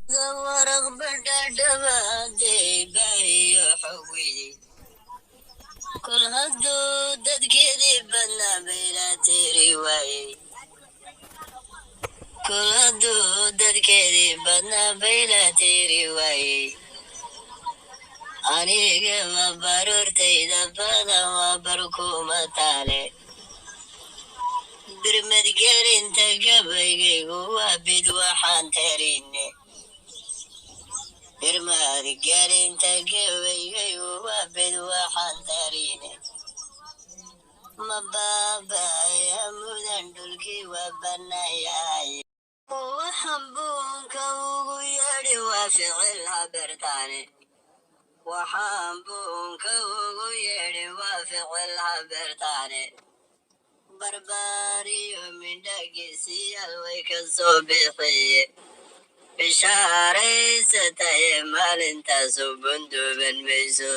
Waraq badhadhabaadey baahiyo xogweyday kol hadduu dadkeedii badnaa baylaa tiri waayey, kol hadduu dadkeedii badnaa baylaa tiri waayey. Aniga ma baruurtayda badan waa barkuma taale, birmadgelinta gabaygaygu waa bid waxaan tarine, birmadgelinta gabaygaygu waa bid waxaan tarine. Ma baabaya mudan dhulkii waa banaayahay, waxaan buunka ugu yeedhi waa ficil habertaane, waxaan buunka ugu yeedhi waa ficil habertaane. Barbaariyo mindhagisiyaal way ka soo bixiye, bishaaraysataye maalintaasu bunduuban mayso.